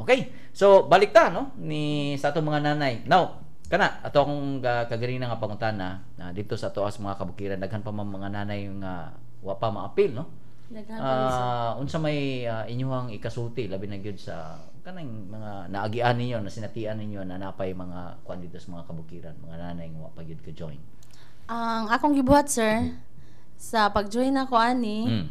Okay. So balik ta, no, ni sa atong mga nanay. Now, kana ato akong kaganina nga pangutana na dito sa atoa sa mga kabukiran, daghan pa man mga nanay nga wa pa maapil, no? Daghan pa ni, sir. Unsa may inyuhang ikasulti, labi na gyud sa kanang mga naagian ninyo, na sinatian ninyo na napay mga kuan dito sa mga kabukiran, mga nanay nga wa pa gyud ka join? Ang akong gibuhat, sir, sa pag-join ako ani,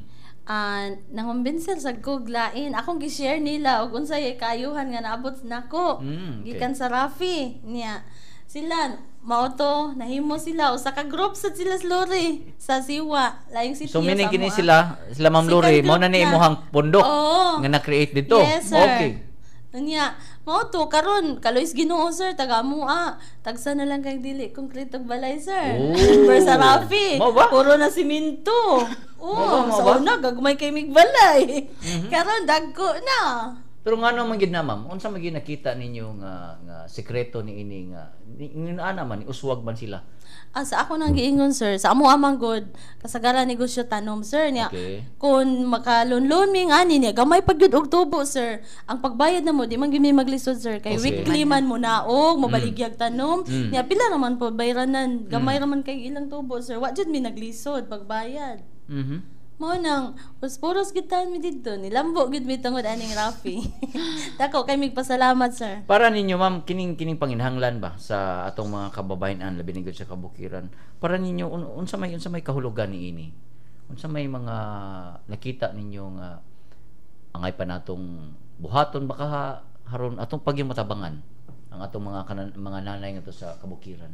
nangumbinsil sa kog lain. Akong gi-share nila og unsay kaayuhan nga naabot nako gikan sa Rafi. Niya sila mao to, nahimo sila usa ka group sad sila sa Lori sa Siwa, laing sitio. So meaning sa kini amoa. sila, Ma'am Second Lori, mao group na ni na. Imuhang pundok Oo. Nga na-create dito. Yes, sir. Okay. Unya, mao to karon kaloy sa Ginoo, sir, taga amoa. Tagsa na lang kay dili konkretong balay, sir. Oh. Pero sa Rafi, Mao ba? puro na simento. Mao ba, Oh, mao sa ba? una gagmay kay mig balay. Karon dagko na. Pero ngano man gid na, ma'am, unsa man gid nakita ninyo nga sekreto ni ini nga ni ana man ni uswag man sila? Ah, sa ako nang giingon, sir, sa amo amang god, kasagaran negosyo tanom, sir, niya. Kung makalunlun mi ani niya, gamay pag gyud og tubo, sir. Ang pagbayad na mo, di man gyud mi maglisod, sir, kay weekly man mo naog, mobaligyag tanom. Niya pila raman po bayranan, gamay raman kay ilang tubo, sir. Wa jud mi naglisod pagbayad. Mao nang puros gid taon mi didto, nilambo gid mi tungod aning Rafi. Dako kay migpasalamat, sir. Para ninyo, ma'am, kining panginhanglan ba sa atong mga kababayen-an, labi na gyud sa kabukiran. Para ninyo, unsa may kahulugan niini? Unsa may mga nakita ninyo nga angay pa natong buhaton baka haron atong pagyong matabangan ang atong mga nanay ngadto sa kabukiran?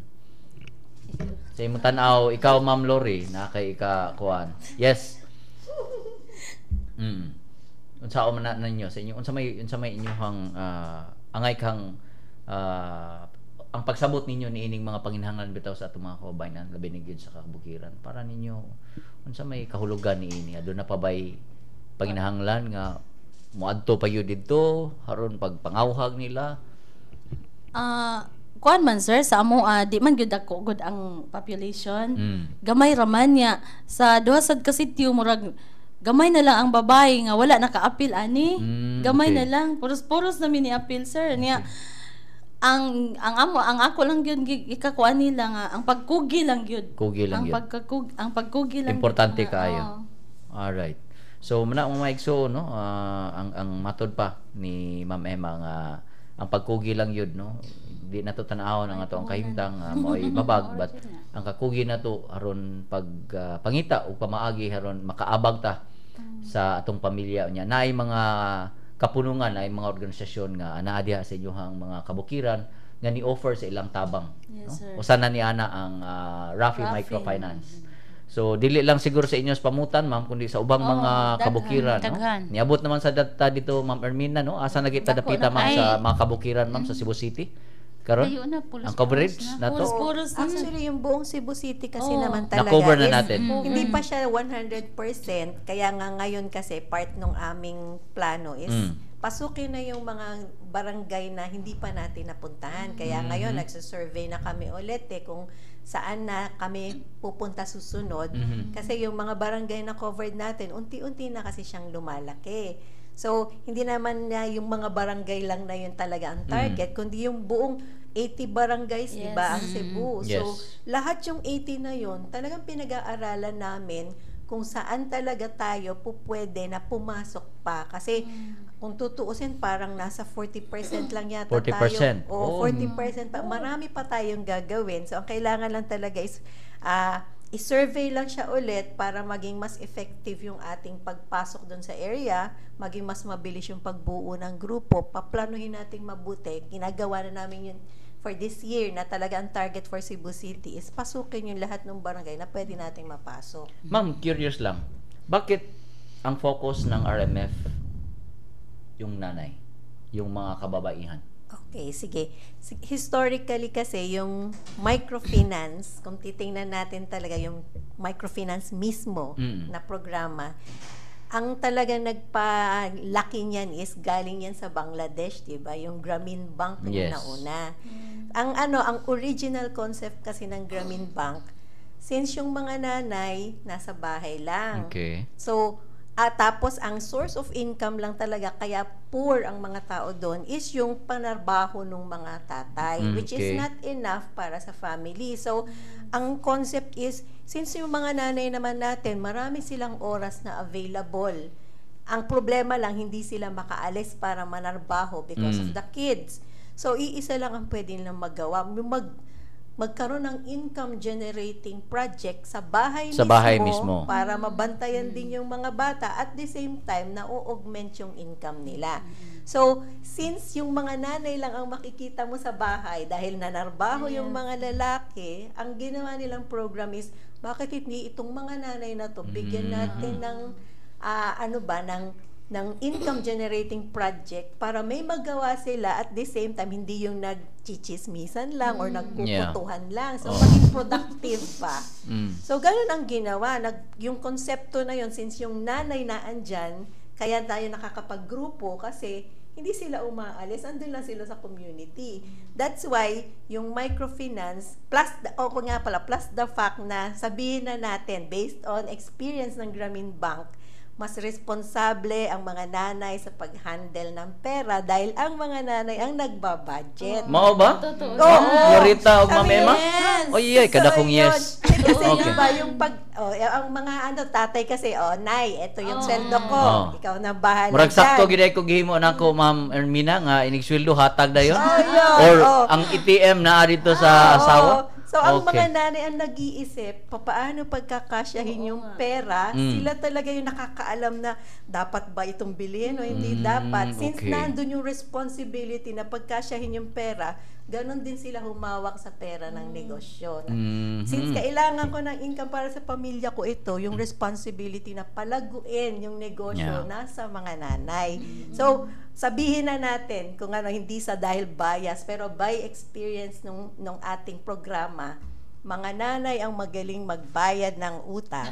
Sa imong tan-aw, ikaw, Ma'am Lori, na kay ika kuan. Yes. Unsa man na ninyo sa inyo, unsa may inyong angay kang ang pagsabot ninyo niining mga panginhanglan bitaw sa atong mga kababayen, labi na gyud sa kabukiran? Para ninyo, unsa may kahulugan niini? Aduna pa bay panginahanglan nga moadto pa gyud didto haron pagpangawhag nila? Ah, kuan man, sir, sa amo di man gyud dako gud ang population. Gamay ra man niya sa duha sad ka sitio, murag gamay na lang ang babae nga wala naka-apil ani. Gamay na lang, puros-puros na mi ni apil, sir. Niya ang amo, ang ako lang gyud ikakuan nila nga ang pagkugi lang gyud. Kugi lang Ang gyud. Ang pagkugi lang gyud Importante nga, kaayo. Oo. Alright. So muna mga igsoon, no, ang matod pa ni Ma'am Emma nga ang pagkugi lang yun, no. Di na to tan-awon ang ato ang kahimtang mo'y babag, but ang kakugi na to aron pag pangita o pamaagi aron makaabag ta sa atong pamilya niya. Naay mga kapunungan, naay mga organisasyon nga anaa diha sa inyong mga kabukiran nga ni-offer sa ilang tabang, Yes, no? sir. Usa na ni ana ang Rafi Rafi. Microfinance. So dili lang siguro sa inyo sa Pamutan, ma'am, kundi sa ubang Oo, mga daghan. kabukiran, no? Daghan. Niabot naman sa data dito, Ma'am Ermina, no? Asa na kita Dako dapita, na ma'am, kayo. sa mga kabukiran, ma'am, sa Cebu City? Karon? Layo na, pulos Ang coverage pulos na to. Puros-puros na, sir. Actually, yung buong Cebu City kasi Oo. naman talaga Na-cover na is natin. hindi pa siya 100%. Kaya nga ngayon kasi part ng aming plano is pasukin na yung mga barangay na hindi pa natin napuntahan. Kaya ngayon, nagsusurvey na kami ulit eh, kung saan na kami pupunta susunod. Kasi yung mga barangay na covered natin, unti-unti na kasi siyang lumalaki. So, hindi naman na yung mga barangay lang na yun talaga ang target, kundi yung buong 80 barangays, di ba, ang Cebu. So, lahat yung 80 na yun, talagang pinag-aaralan namin kung saan talaga tayo pupwede na pumasok pa. Kasi kung tutuusin, parang nasa 40% lang yata 40%. tayo. O, 40% pa. Marami pa tayong gagawin. So, ang kailangan lang talaga is i-survey lang siya ulit para maging mas effective yung ating pagpasok doon sa area, maging mas mabilis yung pagbuo ng grupo, paplanuhin nating mabuti. Ginagawa na namin yun for this year na talaga ang target for Cebu City is pasukin yung lahat ng barangay na pwede nating mapasok. Ma'am, curious lang. Bakit ang focus ng RMF yung nanay, yung mga kababaihan? Okay, sige. Historically kasi yung microfinance, kung titingnan natin talaga yung microfinance mismo na programa, ang talaga nagpalaki niyan is galing yan sa Bangladesh, 'di ba? Yung Grameen Bank yung nauna. Ang ano, ang original concept kasi ng Grameen Bank, since yung mga nanay nasa bahay lang. So, At tapos ang source of income lang talaga, kaya poor ang mga tao doon, is yung panarbaho ng mga tatay, which is not enough para sa family. So, ang concept is, since yung mga nanay naman natin, marami silang oras na available. Ang problema lang, hindi sila makaalis para manarbaho because of the kids. So, iisa lang ang pwede nilang magawa. Magkaroon ng income generating project sa bahay Sa bahay mismo. Para mabantayan din yung mga bata, at the same time na augment yung income nila. So, since yung mga nanay lang ang makikita mo sa bahay dahil nanarbaho yung mga lalaki, ang ginawa nilang program is, bakit hindi itong mga nanay na to bigyan natin ng ano ba ng income generating project para may magawa sila, at the same time hindi yung nagchichismisan lang or nagkukutuhan lang. So maging productive pa. So ganun ang ginawa. Yung konsepto na yun, since yung nanay na andyan, kaya tayo nakakapaggrupo kasi hindi sila umaalis, andun lang sila sa community. That's why yung microfinance plus the, oh, kung nga pala, plus the fact na sabihin na natin based on experience ng Grameen Bank, mas responsable ang mga nanay sa pag-handle ng pera dahil ang mga nanay ang nagbabudget. Mao ba? Totoo. Oo. Lorita ug Ma'am Emma? Yes. Oy, ay, kada kong So, yun. yes. Kasi diba yung pag, oh, eh, ang mga ano, tatay kasi, "Oh, nay, eto yung sweldo ko. Ikaw na bahala Murag sakto dyan." gid ay ko gihimo nako, Ma'am Ermina, nga inig sweldo hatag dayon. Oh, yun. Or ang ATM naa dito sa asawa. So, ang mga nanay ang nag-iisip, papaano pagkakasyahin yung pera, sila talaga yung nakakaalam na dapat ba itong bilhin o hindi dapat. Since nandun yung responsibility na pagkasyahin yung pera, ganon din sila humawak sa pera ng negosyo. Since kailangan ko ng income para sa pamilya ko ito, yung responsibility na palaguin yung negosyo nasa mga nanay. So, sabihin na natin kung ano, hindi sa dahil bias, pero by experience nung ating programa, mga nanay ang magaling magbayad ng utang.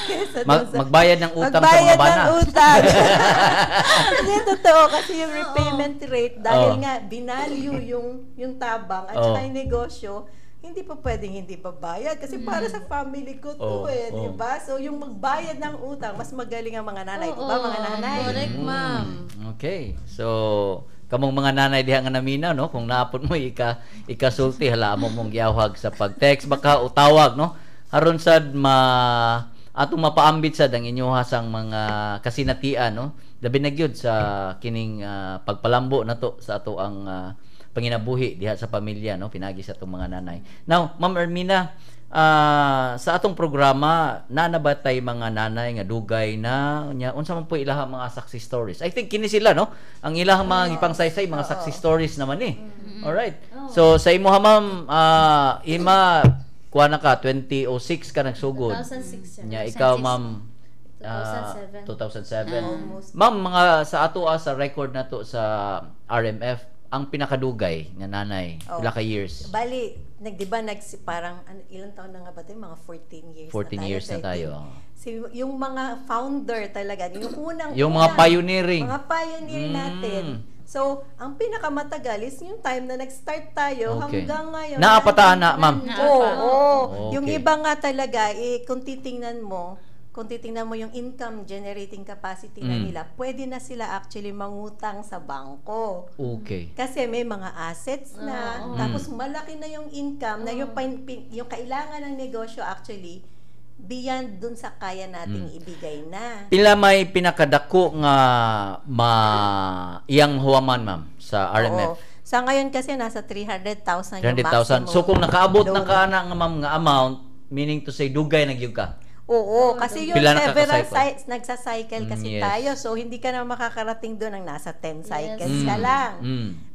Kaysa dun Magbayad ng utang sa mga magbayad bana. ng utang. Hindi, totoo kasi yung repayment rate dahil nga binalue yung tabang at saka yung negosyo, hindi pa pwedeng hindi babayad kasi para sa family ko to eh, di ba? So yung magbayad ng utang, mas magaling ang mga nanay, di ba, mga nanay? Correct, ma'am. Okay. So, kamong mga nanay diha nga naminaw, no, kung naapon mo ikasulti, hala amo mong giyawhag sa pag-text baka o tawag, no, aron sad ma atong mapaambit sad ang inyuha sang mga kasinatian, no, labi na gyud sa kining pagpalambo nato sa ato ang panginabuhi diha sa pamilya, no, pinagi sa atong mga nanay. Now, Ma'am Ermina, sa atong programa naa na ba tay mga nanay nga dugay na nya, unsa man po ilaha mga success stories? I think kini sila, no, ang ilahang mga gipangsaysay, mga success stories naman eh. Alright, so sa imo ha, Ma'am Ima, kuha na ka, 2006 ka nagsugod. 2006, sir. Nya ikaw, Ma'am, 2007. 2007. Almost. Ma'am, mga sa ato sa record na to sa RMF, ang pinakadugay nga nanay, pila ka years? Bali, 'di ba parang ano, ilang taon na nga ba tayo? Mga 14 years 14 na tayo. years na 13. tayo. Si, yung mga founder talaga, yung unang Yung mga unang- pioneering. Mga pioneer natin. So, ang pinakamatagal is yung time na nag-start tayo hanggang ngayon. Naapataan na, ma'am. Oo. Oo. Yung iba nga talaga, eh, kung titingnan mo yung income generating capacity na nila, pwede na sila actually mangutang sa bangko. Kasi may mga assets na, tapos malaki na yung income na yung kailangan ng negosyo actually beyond dun sa kaya nating ibigay na. Pila may pinakadako nga ma iyang huwaman, ma'am, sa RMF? Oo. Sa ngayon kasi nasa 300,000 yung 300,000. maximum So kung nakaabot na loan. ka ana nga, ma'am, nga amount, meaning to say dugay na gyud ka. Oo, kasi yung Pila na several kaka-cycle? nagsa-cycle kasi tayo. So, hindi ka na makakarating doon ng nasa 10 cycles ka lang.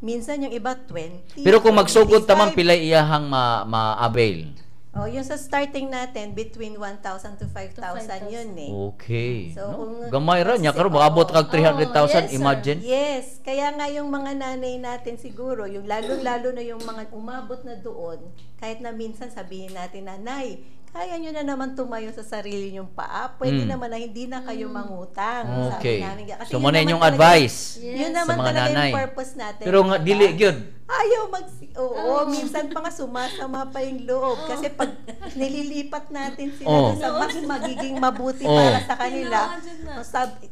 Minsan yung iba 20. Pero kung magsugod ta, ma'am, 25. pila iyahang ma ma-avail? Oh, yung sa starting natin between 1,000 to 5,000 yun eh. Okay. So, No? kung Gamay ra nya karon maabot kag 300,000, Oh, yes, sir. imagine. Yes, kaya nga yung mga nanay natin siguro, yung lalo-lalo na yung mga umabot na doon, kahit na minsan sabihin natin na, "Nay, kaya nyo na naman tumayo sa sarili nyong paa, pwede naman na hindi na kayo mangutang." Sabi namin. Kasi So yun mo na naman inyong talaga advice yun sa naman mga talaga nanay. yung purpose natin, Pero nga diba? dili gyud. Ayaw mag... Oo, minsan pa nga sumasama pa yung loob. Kasi pag nililipat natin sila sa mas magiging mabuti para sa kanila.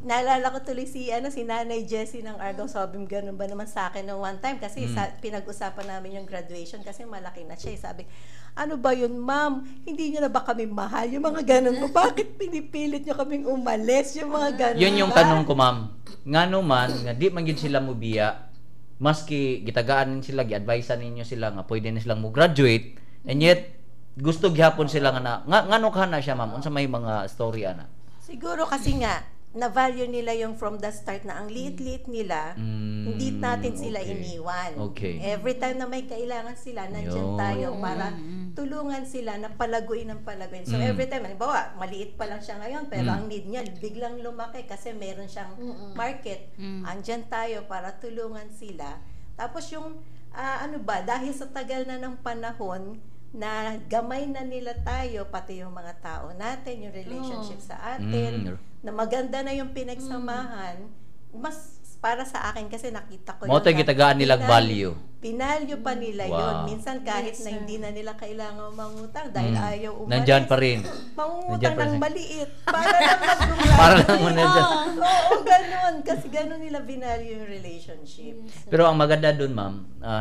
Naalala ko tuloy si Nanay Jessie ng Argao, sabi mo ganun ba naman sa akin nung one time kasi pinag-usapan namin yung graduation kasi malaki na siya. Sabi, ano ba yun, ma'am? Hindi niyo na ba kami mahal? Yung mga ganun po. Bakit pinipilit niyo kaming umalis? Yung mga ganun. Yun yung tanong ko, ma'am. Ngano man, nga di man gyud sila mubiya, maski gitagaan sila, gi-advise ninyo sila nga pwede na silang mo-graduate, and yet gusto gihapon sila nga ngano ka na siya, ma'am? Unsa may mga story ana? Siguro kasi nga na-value nila yung from the start na ang liit-liit nila, hindi natin sila iniwan. Okay. Every time na may kailangan sila, nandiyan tayo para tulungan sila na palaguin ng palaguin. So every time, halimbawa, maliit pa lang siya ngayon, pero ang need niya biglang lumaki kasi meron siyang market. Andyan tayo para tulungan sila. Tapos yung, dahil sa tagal na ng panahon, na gamay na nila tayo, pati yung mga tao natin, yung relationship sa atin, na maganda na yung pinagsamahan, mas para sa akin kasi nakita ko yun. Mo gitagaan nilang value. Pinalyo pa nila yun. Minsan kahit na hindi na nila kailangan mangutang dahil ayaw umalis. Nandyan pa rin. Mangungutang ng maliit. Para lang mag-graduate. Para lang nandyan. Oo, ganun. Kasi ganun nila binalyo yung relationship. Pero ang maganda dun, ma'am,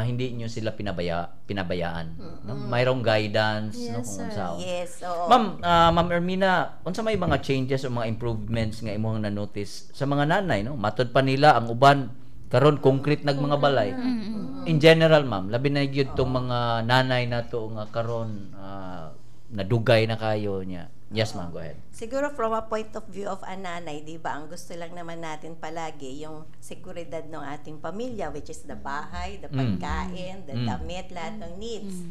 hindi nyo sila pinabayaan. No? Mayroong guidance. Yes, no, kung unsa. Yes, oo. Ma'am, Ma'am Ermina, unsa may mga changes o mga improvements nga imong na-notice sa mga nanay, no? Matod pa nila ang uban karon concrete nag mga balay. In general, ma'am, labi na gyud tong mga nanay nato nga karon nadugay na kayo niya. Yes, ma'am, go ahead. Siguro from a point of view of a nanay, di ba, ang gusto lang naman natin palagi yung seguridad ng ating pamilya, which is the bahay, the pagkain, the damit, lahat ng needs.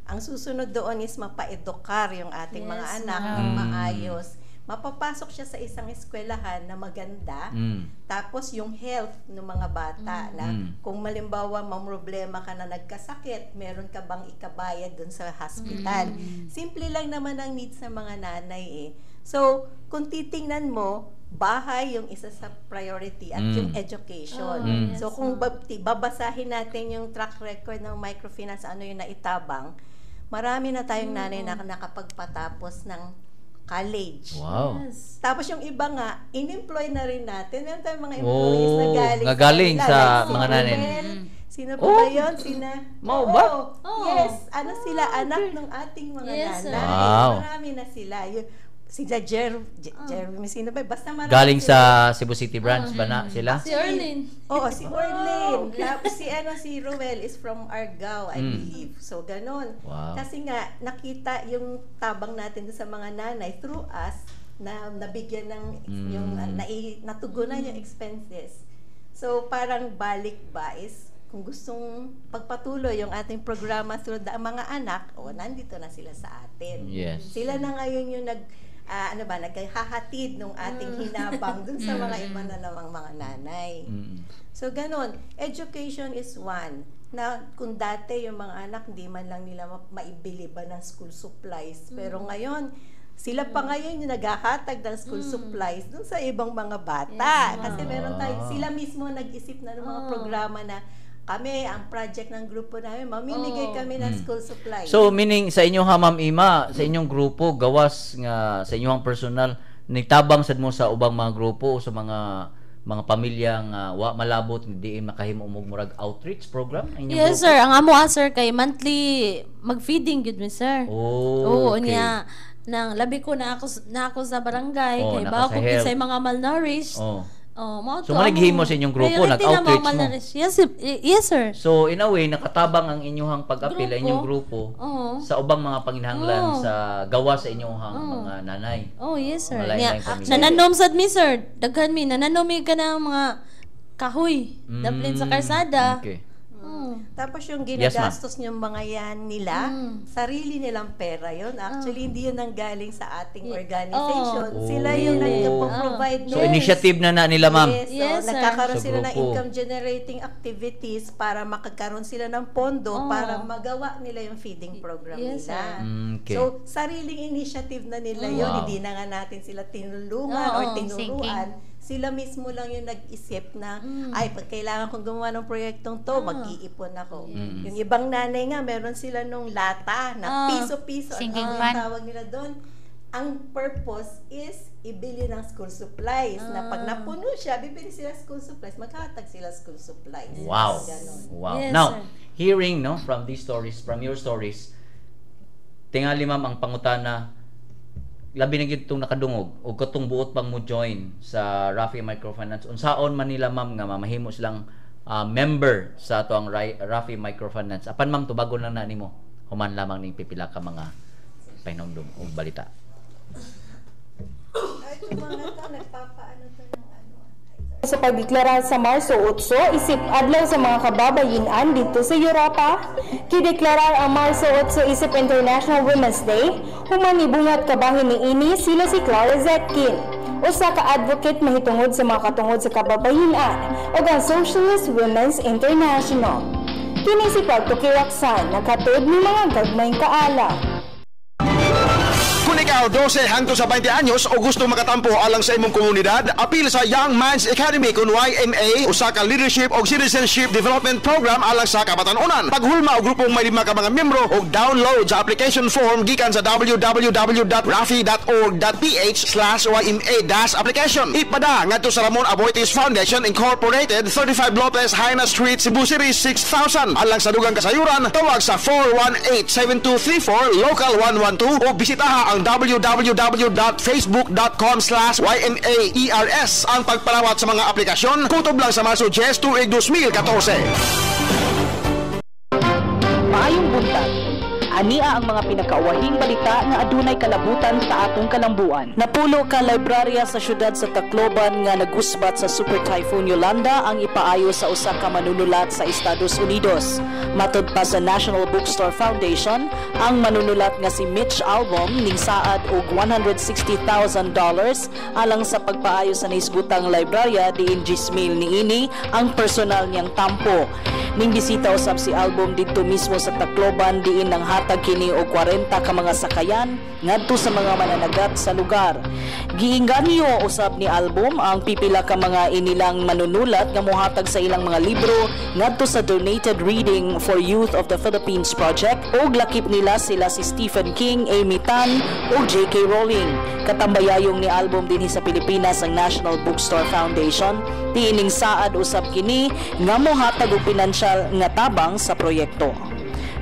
Ang susunod doon is mapaedukar yung ating mga anak ng maayos. Mapapasok siya sa isang eskwelahan na maganda. Tapos yung health ng mga bata na kung malimbawa mamroblema ka na nagkasakit, meron ka bang ikabayad dun sa hospital. Simple lang naman ang needs ng mga nanay eh. So, kung titingnan mo, bahay yung isa sa priority at yung education. So, kung babasahin natin yung track record ng microfinance, ano yung naitabang, marami na tayong nanay na nakapagpatapos ng college. Wow. Yes. Tapos yung iba nga, in-employ na rin natin. Meron tayong mga employees na galing, galing sa like, mga nanay. Sino pa ba yun? Sina? Mau ba? Oh. Yes. Ano sila? Anak ng ating mga nanay. Wow. Marami na sila. Si Jeremy, sino ba? Basta marami galing sila. Sa Cebu City branch ba na sila? Si Orlin. Oo, si Orlin. Tapos si Ruel is from Argao, I believe. So, ganun. Wow. Kasi nga, nakita yung tabang natin sa mga nanay through us na nabigyan ng yung natugunan yung expenses. So, parang balik ba is kung gustong pagpatuloy yung ating programa through the mga anak, nandito na sila sa atin. Yes. Sila na ngayon yung naghahatid nung ating hinabang dun sa mga iba na namang mga nanay. So, ganun. Education is one. Na kung dati yung mga anak, hindi man lang nila maibili ba ng school supplies. Pero ngayon, sila pa ngayon yung naghahatag ng school supplies dun sa ibang mga bata. Yes, kasi meron tayo, sila mismo nag-isip na ng mga programa na kami, ang project ng grupo namin, mamimigay kami ng school supplies. So, meaning sa inyong Ma'am Ima, sa inyong grupo, gawas nga sa inyong personal, nitabang sad mo sa ubang mga grupo o sa mga pamilya nga wa malabot hindi makahimo og murag outreach program inyong yes, grupo? Sir. Ang amo sir kay monthly mag-feeding gyud mi, sir. Oh, okay. Niya nang labi ko na ako sa barangay kay bawo ko sa mga malnourished. Oh. So, managhimo sa inyong grupo, nag-outreach mo. Yes, yes, sir. So, in a way, nakatabang ang inyong pag-apil, inyong grupo, sa ubang mga panginahanglan sa gawa sa inyong mga nanay. Oh, yes, sir. Nananom sad mi, sir. Daghan mi. Nananom mi ka ng mga kahoy. Daplin sa karsada. Okay. Tapos yung ginagastos niyong mga yan nila, sarili nilang pera yun. Actually, hindi yun ang galing sa ating organization. Sila yung nagpo-provide. So, initiative na nila, ma'am. Yes, so, nagkakaroon sila ng income-generating activities para makakaroon sila ng pondo para magawa nila yung feeding program nila. Okay. So, sariling initiative na nila yun. Hindi na nga natin sila tinulungan or tinuruan. Sila mismo lang yung nag-isip na, "Ay, pag kailangan kong gumawa ng proyektong to, mag-iipon ako." Yung ibang nanay nga, meron sila nung lata na piso-piso. Ano Sinking ang fund. Tawag nila doon? Ang purpose is ibili ng school supplies. Na pag napuno siya, bibili sila school supplies. Maghatag sila school supplies. Ganon. Yes, Now, sir. Hearing, no, from these stories, from your stories, tingali, ma'am, ang pangutana, labi na gyud tong nakadungog og katong buot pang mo join sa Rafi Microfinance, unsaon man nila, ma'am, nga mamahimo silang member sa ato ang Rafi Microfinance? Apan, ma'am, tubagon lang na nimo human lamang ning pipila ka mga pahinumdum og balita. Ay, itong mga to, nagpapaano to ng ano. Ay, sorry. Sa pagdeklara sa Marso 8 isip adlaw sa mga kababayen-an dito sa Europa, kideklarar ang Marso 8 isip International Women's Day, human nibungat kabahin ni ini sila si Clara Zetkin, usa ka advocate mahitungod sa mga katungod sa kababayen-an ug ang Socialist Women's International. Kini si Pagtuki Roxanne, naghatod ni mga gagmayng kaalam. Kung ikaw 12 hangtod sa 20 anyos o gusto makatampo alang sa imong komunidad, apil sa Young Minds Academy kun YMA, usa ka leadership o citizenship development program alang sa kabatan-onan. Paghulma og grupong may 5 ka mga miyembro og download sa application form gikan sa www.rafi.org.ph/YMA-application. Ipada ngadto sa Ramon Aboitiz Foundation Incorporated, 35 Lopez Jaena Street, Cebu City 6000. Alang sa dugang kasayuran, tawag sa 418-7234 local 112 o bisitaha ang www.facebook.com/YMAERS. Ang pagparawat sa mga aplikasyon, kutob lang sa Marso 10, tuig 2014. Maayong buntag. Ania ang mga pinakauwahing balita nga adunay kalabutan sa atong kalambuan. Napulo ka librarya sa syudad sa Tacloban nga nagusbat sa Super Typhoon Yolanda ang ipaayo sa usa ka manunulat sa Estados Unidos. Matod pa sa National Bookstore Foundation, ang manunulat nga si Mitch Albom ning saad og $160,000 alang sa pagpaayo sa nahisgutang librarya diin gismail niini ang personal niyang tampo. Ning bisita usab si Albom didto mismo sa Tacloban diin nanghatag kini og 40 ka mga sakayan ngadto sa mga mananagat sa lugar. Giinganyo usab ni Albom ang pipila ka mga inilang manunulat nga mohatag sa ilang mga libro ngadto sa Donated Reading for Youth of the Philippines project ug lakip nila sila si Stephen King, Amy Tan ug J.K. Rowling. Katambayayong ni Albom dinhi sa Pilipinas ang National Bookstore Foundation diining saad usab kini nga mohatag og pinansyal nga tabang sa proyekto.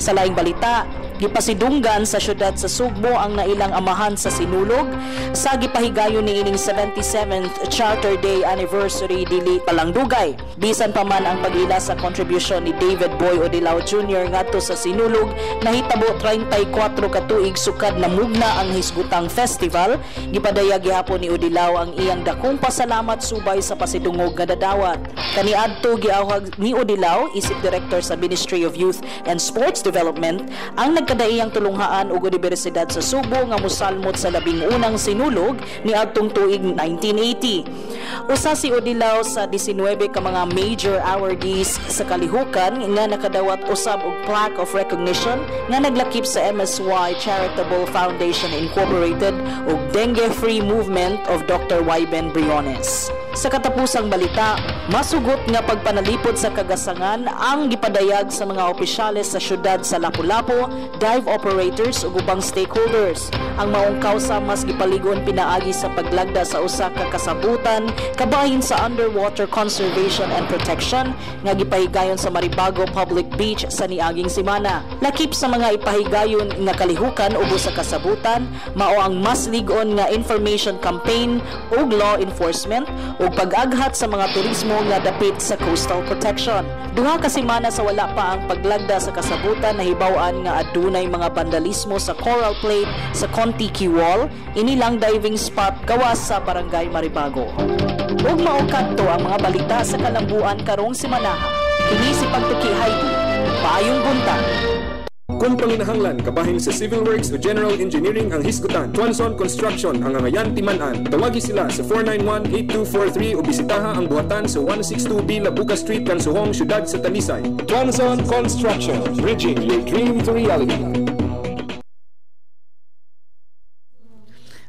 Sa laing balita, gipasidunggan sa syudad sa Sugbo ang nailang amahan sa Sinulog sa gipahigayon ni ining 77th Charter Day Anniversary dili palangdugay. Bisan pa man ang pag-ila sa contribution ni David Boy Odilao Jr. ngadto sa Sinulog nahitabo 34 ka tuig sukad namugna ang hisgutang festival, gipadayag gihapon ni Odilao ang iyang dakong pasalamat subay sa pasidungog nga dadawat. Kaniadto, giawhag ni Odilao isip director sa Ministry of Youth and Sports Development ang nagkadaiyang tulunghaan ug Unibersidad sa Sugbo nga mosalmot sa 11 Sinulog niadtong tuig 1980. Usa si Odilao sa 19 ka mga major awardees sa kalihukan nga nakadawat usab og plaque of recognition nga naglakip sa MSY Charitable Foundation Incorporated ug Dengue Free Movement of Dr. Wyben Briones. Sa katapusang balita, masugot nga pagpanalipod sa kagasangan ang gipadayag sa mga opisyales sa syudad sa Lapu-Lapu, dive operators ug ubang stakeholders. Ang maong kausa mas gipaligon pinaagi sa paglagda sa usa ka kasabutan kabahin sa underwater conservation and protection nga gipahigayon sa Maribago Public Beach sa niaging semana. Lakip sa mga ipahigayon nga kalihukan ubos sa kasabutan mao ang mas lig-on nga information campaign ug law enforcement ug pag-aghat sa mga turismo nga dapit sa coastal protection. 2 ka semana sa wala pa ang paglagda sa kasabutan, nahibaw-an nga adunay mga vandalismo sa coral plate sa Kontiki Wall, inilang diving spot gawas sa Barangay Maribago. Ug mao kadto ang mga balita sa kalambuan karong semanaha. Kini si Pagtuki Heidi. Maayong buntag. Kung panginahanglan kabahin sa civil works o general engineering ang hisgutan, Tuanzon Construction ang angayan timan-an. Tawagi sila sa 491-8243 o bisitaha ang buhatan sa 162B Labuca Street, Kansuhong, Siyudad sa Talisay. Tuanzon Construction, bridging your dream to reality.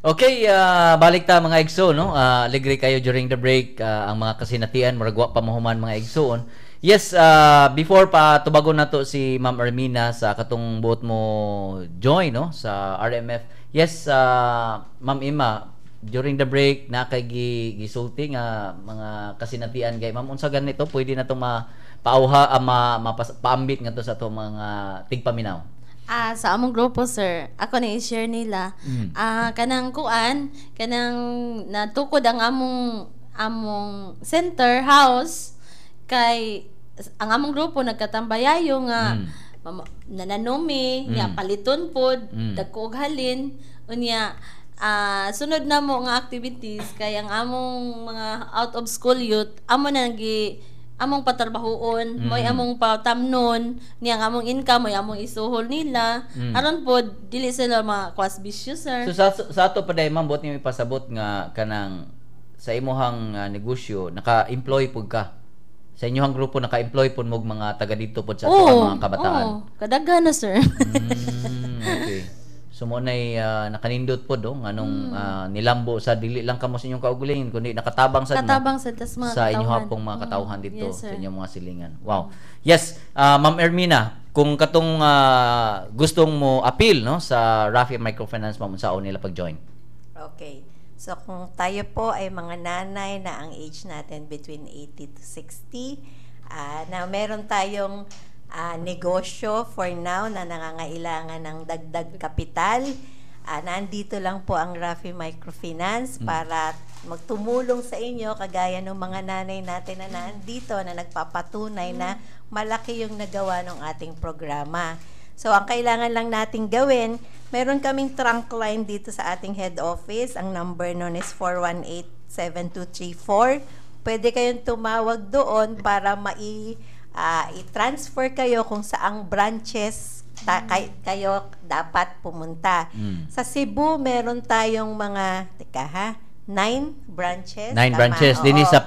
Okay, balik ta mga igsoon, no? Alegre kayo during the break, ang mga kasinatian murag wa pa mahuman mga igsoon. Yes, before pa tubagon nato si Ma'am Ermina sa katong buot mo join, no, sa RMF. Yes, Ma'am Emma, during the break na kay gisulti nga mga kasinatian kay Ma'am, unsa ganito pwede na tong mapaauha paambit ngadto sa atong mga tigpaminaw. Sa among grupo, sir, ako na i-share nila. Kanang kuan, kanang natukod ang among center house kay ang among grupo nagkatambayayo nga nananomi, nya paliton pod, dagko og halin, unya sunod na mo nga activities kay ang among mga out of school youth amo na gi among patrabahoon, mo'y among patamnon, niya ang among income, mo'y among isuhol nila. Aron pod dili sila makuas bisyo, sir. So sa ato pa day ma'am, buot nimo ipasabot nga kanang sa imuhang negosyo naka-employ pud ka. Sa inyong grupo naka-employ pud mog mga taga didto pod sa ato mga kabataan. Oo, kadaghan na, sir. Okay. So mo nay nakanindot pod oh, nganong nilambo sa dili lang kamo sa inyong kaugalingon kundi nakatabang sad mo. Katabang sad tas mga sa inyong pong mga katawhan dito, yes, sa inyong mga silingan. Wow. Yes, Ma'am Ermina, kung katong gustong mo appeal, no, sa Rafi Microfinance, ma'am, unsaon nila pag-join? Okay. So kung tayo po ay mga nanay na ang age natin between 80 to 60, na meron tayong negosyo for now na nangangailangan ng dagdag kapital, nandito lang po ang Rafi Microfinance para magtumulong sa inyo kagaya ng mga nanay natin na nandito na nagpapatunay na malaki yung nagawa ng ating programa. So, ang kailangan lang nating gawin, meron kaming trunk line dito sa ating head office. Ang number nun is 418-7234. Pwede kayong tumawag doon para i-transfer kayo kung saang branches kayo dapat pumunta. Sa Cebu, meron tayong mga, 9 branches. 9 branches. Din sa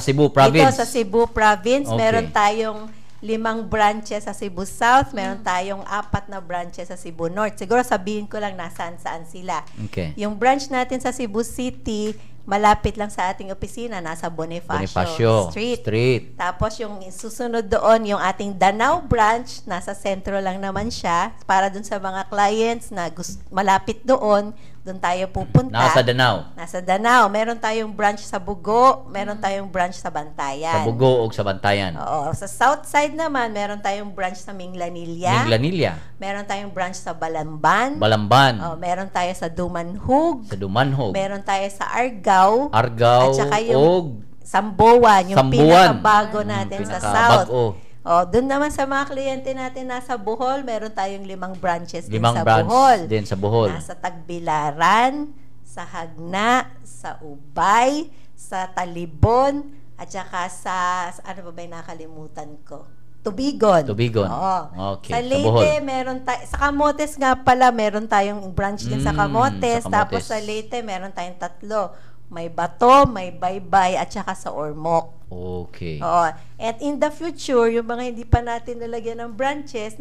Cebu Province. Dito sa Cebu Province, okay. Meron tayong 5 branches sa Cebu South, meron tayong 4 na branches sa Cebu North. Siguro sabihin ko lang nasaan saan sila. Okay. Yung branch natin sa Cebu City, malapit lang sa ating opisina, nasa Bonifacio Street. Tapos yung susunod doon, yung ating Danao branch, nasa sentro lang naman siya. Para dun sa mga clients na malapit doon, doon tayo pupunta. Nasa Danao. Nasa Danao. Meron tayong branch sa Bugo, meron tayong branch sa Bantayan. Sa Bugo o sa Bantayan. Oo. Sa south side naman, meron tayong branch sa Minglanilla. Minglanilla. Meron tayong branch sa Balamban. Balamban. Oh, meron tayo sa Dumanhug. Sa Dumanhug. Meron tayo sa Argao. Argao. At saka yung Sambuan, yung pinakabago natin sa south. Oh, doon naman sa mga kliyente natin nasa Bohol, meron tayong 5 branches din sa Bohol. Din sa Bohol. Nasa Tagbilaran, sa Hagna, sa Ubay, sa Talibon, at saka sa ano ba yung nakalimutan ko? Tubigon. Tubigon. Oo. Okay. Sa Leyte, meron tayo, sa Camotes nga pala, meron tayong branch din sa Camotes. Sa Camotes. Tapos sa Leyte, meron tayong 3. May Bato, may Baybay, at saka sa Ormoc. Okay. Oo. And in the future, yung mga hindi pa natin nalagyan ng branches,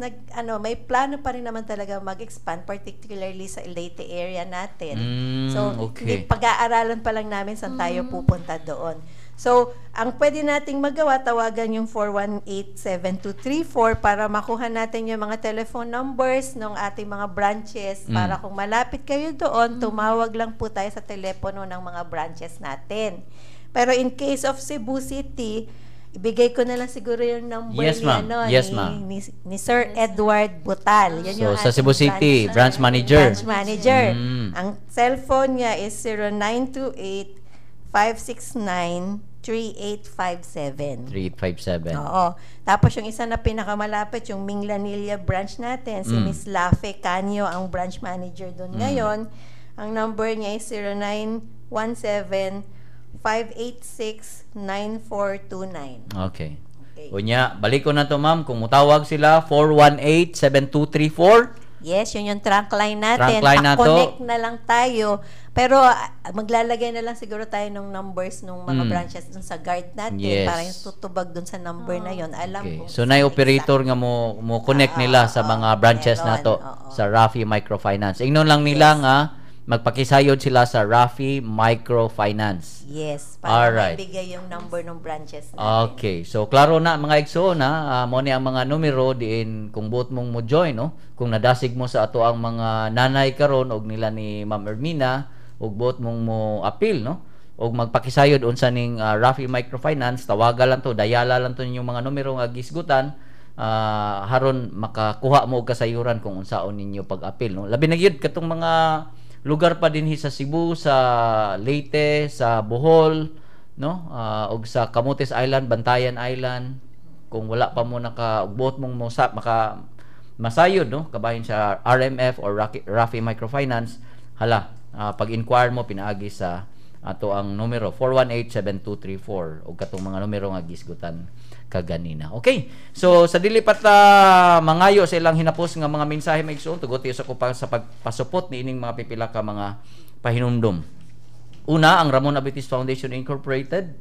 may plano pa rin naman talaga mag-expand, particularly sa Leyte area natin. So, okay. Pag-aaralan pa lang namin saan tayo pupunta doon. So, ang pwede nating magawa, tawagan yung 418-7234 para makuha natin yung mga telephone numbers ng ating mga branches para kung malapit kayo doon, tumawag lang po tayo sa telepono ng mga branches natin. Pero in case of Cebu City, ibigay ko na lang siguro yung number yes, ni Sir Edward Butal. Yan so, yung sa Cebu City, branch manager. Branch manager. Ang cellphone niya is 0928-569-3857. 3857. Oo. Tapos yung isa na pinakamalapit, yung Minglanilla branch natin, si Miss Lafe Canyo, ang branch manager doon ngayon. Ang number niya is 0917-586-9429. Okay. Unya, balik ko na to, ma'am. Kung mutawag sila, 418-7234. Yes, yun yung trunk line natin. Trunk line na to. Pa-connect na lang tayo. Pero maglalagay na lang siguro tayo ng numbers ng mga branches dun sa guard natin. Yes. Para yung tutubag dun sa number na yun. Alam okay. kung So, na operator nga mo connect nila sa mga branches na to sa Rafi Microfinance. Ingnon lang nila nga Magpakisayod sila sa Rafi Microfinance. Yes, para maibigay yung number ng branches natin. Okay. So klaro na mga igsoon ha, mo ni ang mga numero diin kung buot mong mo join, no? Kung nadasig mo sa ato ang mga nanay karon og nila ni Ma'am Ermina og buot mong mo appeal, no? Og magpakisayod unsa ning Rafi Microfinance, tawagan lang to, dayala lang to ninyong mga numero nga gisgutan, haron makakuha mo og kasayuran kung unsaon ninyo pag-appeal, no? Labi na gyud katong mga lugar pa dinhi sa Cebu, sa Leyte, sa Bohol, no? Og sa Camotes Island, Bantayan Island, kung wala pa mo naka-buot mong maka masayod, no? Kabahin sa RMF or Rafi Microfinance, hala, pag-inquire mo pinaagi sa ato ang numero 418-7234 og katong mga numero nga gisgutan kaganina. Okay. So sa dili pa ta mangayo sa ilang hinapos nga mga mensahe mga igsoon, tuguti sa ko pa sa pagpasupot niining mga pipila ka mga pahinumdom. Una, ang Ramon Abitis Foundation Incorporated,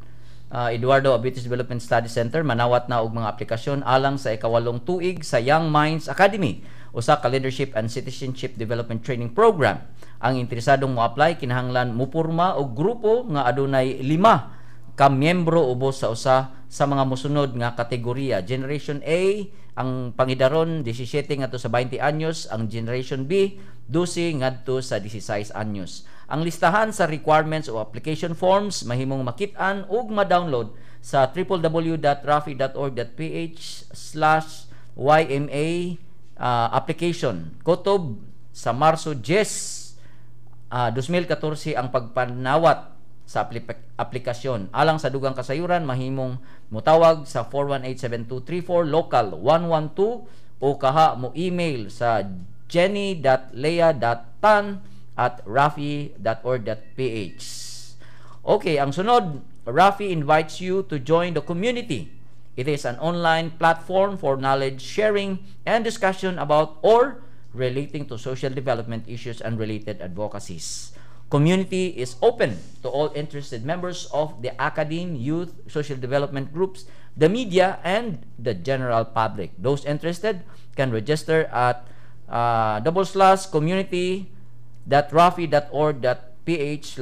Eduardo Abitis Development Study Center manawat na og mga aplikasyon alang sa 8th tuig sa Young Minds Academy, usa ka leadership and citizenship development training program. Ang interesadong mo-apply kinahanglan mupurma og grupo nga adunay 5 ka miyembro ubos sa usa sa mga mosunod nga kategorya. Generation A, ang pangidaron 17 ngadto sa 20 anyos, ang Generation B 12 ngadto sa 16 anyos. Ang listahan sa requirements o application forms mahimong makit-an ug ma-download sa www.rafi.org.ph/YMA application. Kutob sa Marso 10, 2014 ang pagpanawat sa aplikasyon. Alang sa dugang kasayuran, mahimong mutawag sa 418-7234 local 112 o kaha mo email sa jenny.lea.tan@rafi.org.ph. Okay, ang sunod, Rafi invites you to join the community. It is an online platform for knowledge sharing and discussion about or relating to social development issues and related advocacies. Community is open to all interested members of the academe, youth, social development groups, the media, and the general public. Those interested can register at /community.rafi.org.ph/.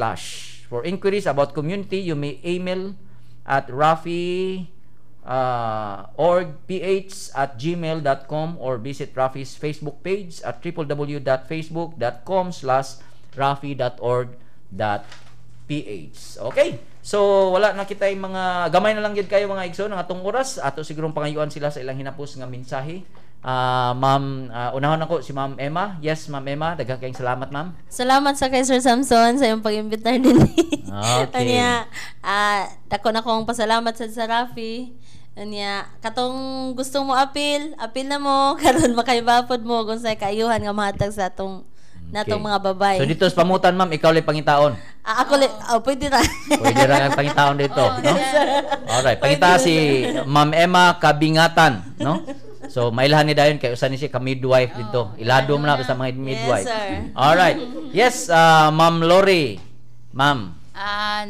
For inquiries about community, you may email at rafi.orgph@gmail.com or visit Rafi's Facebook page at www.facebook.com/rafi.org.ph. Okay. So wala na kita yung mga gamay na lang gid kayo mga igsoon ang atong oras. Ato sigurong pangayuan sila sa ilang hinapos nga mensahe. Ma'am, unahon ako si Ma'am Emma. Yes, Ma'am Emma, daghang kayong salamat, ma'am. Salamat sa kay Sir Samson sa iyong pag-imbitar din. Okay. Anya, dako na akong pasalamat sa Rafi. Anya, katong gusto mo apil, apil na mo karon makaibapod mo kung sa kaayuhan nga mahatag sa atong natong mga babay. So dito sa pamutan, ma'am, ikaw lay pangitaon. Ako le, pwede ra. Pwede ra ang pangitaon dito, no? Alright, pangita si Ma'am Emma Kabingatan, no? So mailhan ni dayon kay usa ni siya ka midwife dito. Ilado mo na basta mga midwife. Yes, sir. Alright. Yes, Ma'am Lori. Ma'am.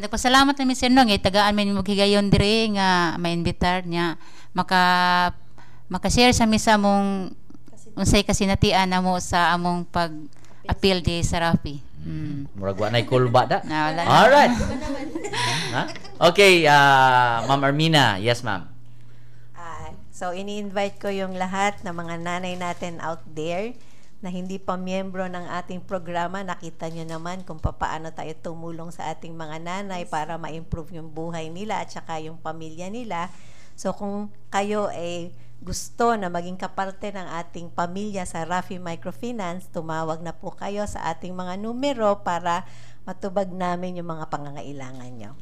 Nagpasalamat namin sir no, tagaan min maghigayon diri nga maimbitar niya maka maka-share sa mi sa among unsay kasinatian namo sa among pag appeal di sa Rafi. Murag wa nay kulba da. Na, wala na. Alright. Ha? Okay, Ma'am Armina. Yes, ma'am. So ini-invite ko yung lahat ng mga nanay natin out there na hindi pa miyembro ng ating programa. Nakita nyo naman kung paano tayo tumulong sa ating mga nanay para ma-improve yung buhay nila at saka yung pamilya nila. So kung kayo ay gusto na maging kaparte ng ating pamilya sa Rafi Microfinance, tumawag na po kayo sa ating mga numero para matubag namin yung mga pangangailangan nyo.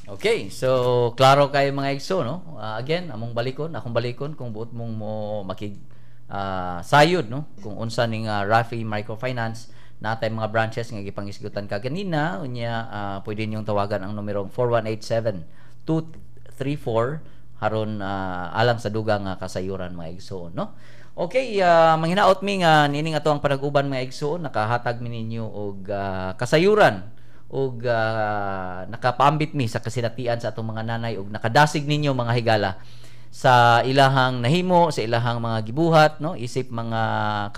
Okay, so klaro kayo mga igso, no? Again, among balikon, akong balikon kung buot mong mo makig sayod, no? Kung unsa ning Rafi Microfinance, natay mga branches nga gipangisgutan ka ganina, unya pwede ninyong tawagan ang numerong 4187234 haron alang sa dugang nga kasayuran mga igsoon, no? Okay, manghinaot mi nga niining ato ang panag-uban mga igsoon, nakahatag mi ninyo og kasayuran og nakapaambit mi sa kasinatian sa atong mga nanay og nakadasig ninyo mga higala sa ilahang nahimo, sa ilahang mga gibuhat, no, isip mga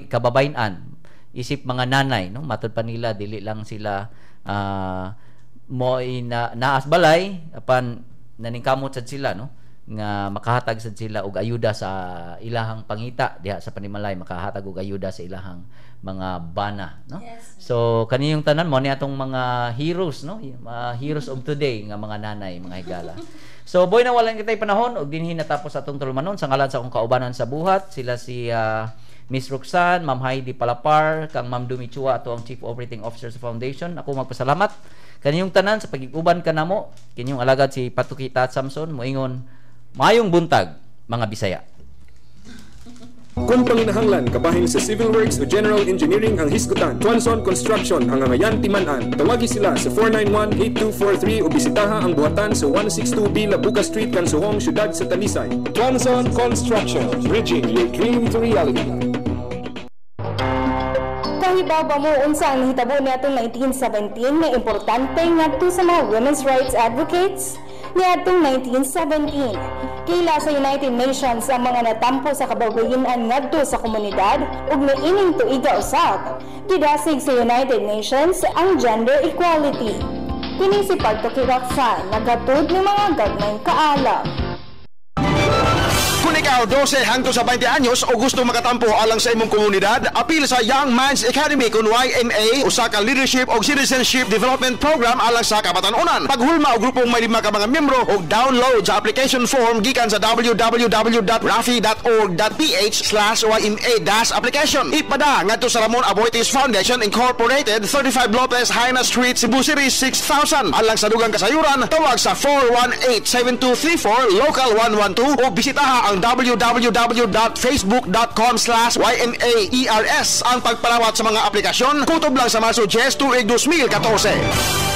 kababayen-an isip mga nanay, no? Matud pa nila dili lang sila mo na naas balay apan naningkamot sad sila, no, nga makahatag sad sila og ayuda sa ilahang pangita diha sa panimalay, makahatag og ayuda sa ilahang mga bana, no? Yes. So kaniyong tanan mo ni atong mga heroes, no, mga heroes of today nga mga nanay, mga higala. So boy, na walang kitay panahon og dinhi natapos atong tulumanon. Sa ngalan sa akong kaubanan sa buhat, sila si Miss Roxanne, Ma'am Heidi Palapar, kang Ma'am Dumi Chua, ato ang Chief Operating Officer sa Foundation. Ako magpasalamat kaniyong tanan sa pagiguban kanamo. Kinyong alagad si Patukita at Samson moingon, maayong buntag mga Bisaya. Kung panginahanglan kabahin sa Civil Works o General Engineering ang hisgutan, Tuanzon Construction ang angayan timan-an. Tawagi sila sa 491-8243 o bisitaha ang buhatan sa 162B Labuca Street, Kansuhong, Siyudad sa Talisay. Tuanzon Construction, bridging your dream to reality. Kahibaw ba mo unsa ang nahitabo niadtong 1917 nga importante ngadto sa mga women's rights advocates? Niadtong 1917, kaila sa United Nations ang mga natampo sa kababayen-an ngadto sa komunidad ug niining tuiga usab gidasig sa United Nations ang gender equality. Kini si Pagtuki Roxanne, naghatod ng mga gagmayng kaalam. Kung ikaw 12 hangtod sa 20 anyos o gusto makatampo alang sa imong komunidad, apil sa Young Minds Academy kun YMA, usa ka leadership og citizenship development program alang sa kabatan-onan. Paghulma og grupong may 5 ka mga miyembro og download sa application form gikan sa www.rafi.org.ph/YMA-application. Ipada ngadto sa Ramon Aboitiz Foundation Incorporated, 35 Lopez Haina Street, Cebu City 6000. Alang sa dugang kasayuran, tawag sa 418-7234 local 112 o bisitaha ang www.facebook.com/YMAERS. Ang pagparawat sa mga aplikasyon, kutob lang sa Marso 10, tuig 2014.